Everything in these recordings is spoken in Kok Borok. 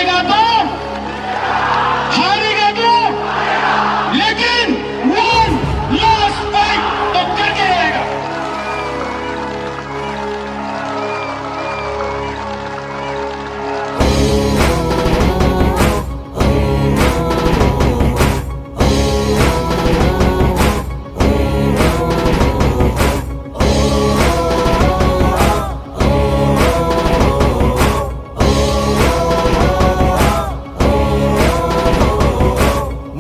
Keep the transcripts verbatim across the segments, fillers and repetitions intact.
हारेगा तो, हारेगा तो, लेकिन one last fight तो करके रहेगा।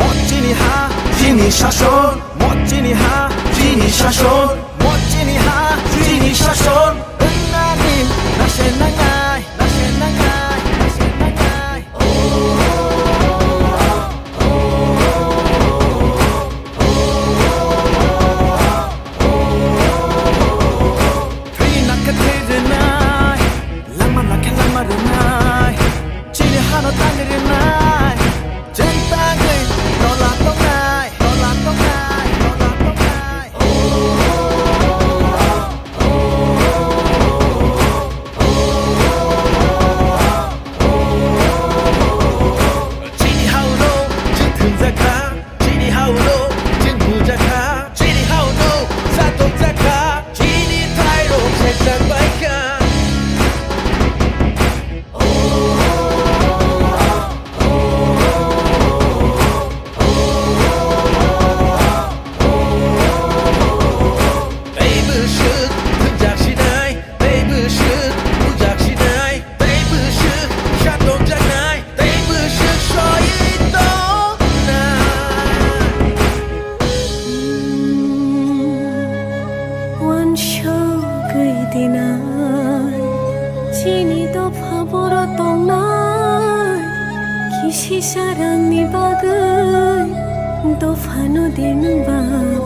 Mo chini ha, chini shason. Mo chini ha, chini shason. Mo chini ha, chini shason. Wngnani nase nangnai, nase nangnai, nase nangnai. Thwi nakhe thwi rwnai, lama nakhe lama rwnai, chini hano tangwi rwnai, chwng tangwi tola tongnai, tola tongnai, tola tongnai. Chini ha-o no chwng thwngjakha, chini ha-o chwng bujakha, chini ha-o satokjakha, chini thairok sejak baikha. Tei bwswk thwngjak sinai, tei bwswk bujak sinai, tei bwswk satokjaknai, tei bwswk soi tongnai. Uansugwi dinai, chini dopha boro tongnai, kisi sarangni bagwi dophano din ba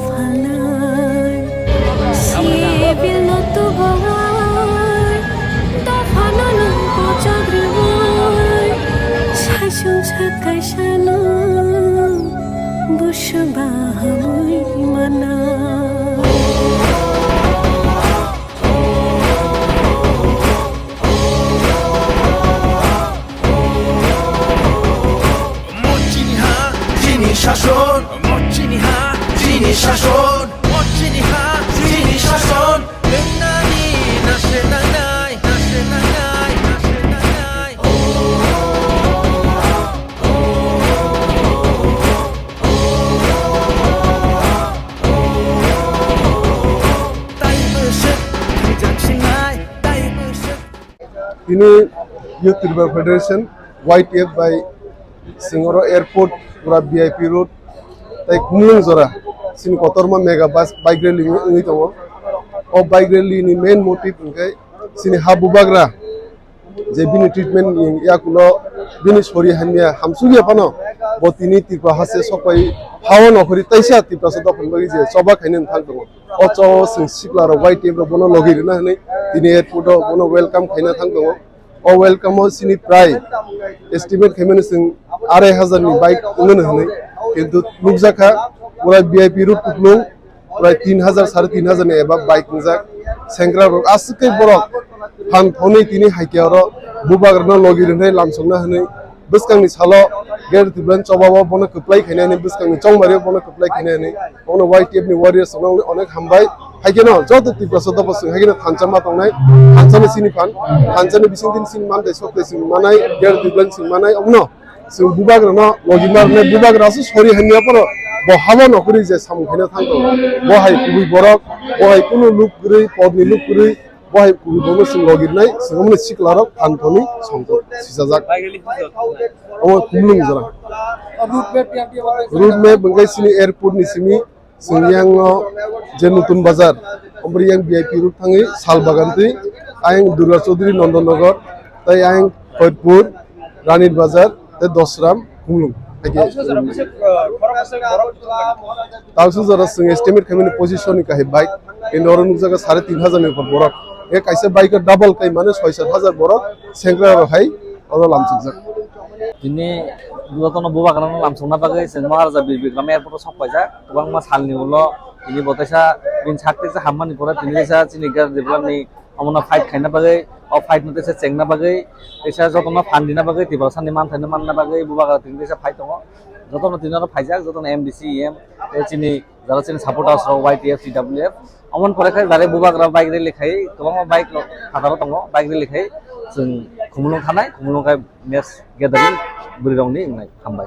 phalnai. Sibilno tubuwi, dophano nwng kochok rwui, saichung sak kaisano. Busu bahamui mana. Mo chini ha, chini shason. Mo chini ha, chini shason. Mo chini ha, chini shason. Wngnani nase nangnai, nase nangnai, nase nangnai. Tini Youth Tribal Federation, Y T F bai Singoro Airport, pura V I P Road, tei Khumlung jora, chini kotorma mega bus bike rally wngwi tongo. O bike rally ni main motive hwnkhe chini ha bubagra, je bini treatment ni yakulo bini sori hamya hamsukya phano bo tini Tripura haste sokpai hao nokhori taisa Tiprasa dophani bagwi je choba khainani thang tongo. O choba o chwng sikla rok Y T F rok bono logi rwna hwnwi tini airport o bono welcome khaina thang tongo. O welcome o chini prai estimate khaimani chwng arai hajar ni bike wngmani hwnwi, kintu nukjakha pura V I P road kuplung prai tin hajar, sare tin hajar ni eba bike wngjak. Sengra rok aswk khe borok phan thonwi tini hai khe oro bubagrano logi rwnai lamsokna hwnwi bwskangni salo Greater Tipraland choba o bono kwplai khainani, bwskangni chongmari o bono kwplai khainani, bono Y T F ni warriors rokno onek hambai. Hai kheno joto Tiprasa dopha chwng hai kheno thansa ma tongnai, thansa ni chini phan, thansa ni bising tini chini man tei sok tei chwng manai, Greater Tipraland chwng manai, omono chwng bubagrano logi ma rwnai, bubagra se sori hamya phano bo habo nokhorwi je samung khaina thang tongo. Bo hai kubui borok, bo hai kunu luk kwrwi, podni luk kwrwi, bo hai kubui borokno chwng logi rwnai, chwng omono sikla rok phan thonwi songkhe sijajak. Omo Khumlung jora. Road map hwnkhe chini airport ni simi, chwng yang o je Nutun Bazar, omo yang V I P road thangwi Sal Bagan twi, ayang Durga Chaudhuri Nondonagar, tei ayang Koitpur, Ranir Bazar, tei Dosram, Khumlung. Hai khe Tausu jora chwng estimate khaimani position ni kahai bike, ini oro nukjago sare tin hajar ni upor borok. E kaisa bike o double kai mane soi sat hajar borok, sengra rok hai oro lamsokjak. Tini jotono bubagrano lamsokna bagwi chwng Maharaja Bir Bikram airport o sok paijak. Kwbangma salni ulo tini bo teisa bini sak teisa hammani pore tini teisa chini Greater Tipraland ni Omono fight khaina bagwi, o fight no teisa chengna bagwi, teisa jotono phan dina bagwi, Tiprasani manthai no manna bagwi bubagra tini teisa fight tongo. Jotono tini oro phaijak, jotono M D C, E M, tei chini jara chini supporters rok, Y T F, T W F. Omon pore khe jare bubagra bike rally khai, kwbangma bike rok phataro tongo, bike rally khai chwng Khumulwng thanai, Khumulwng khai next gathering bwrwi rokni wngnai. Hambai.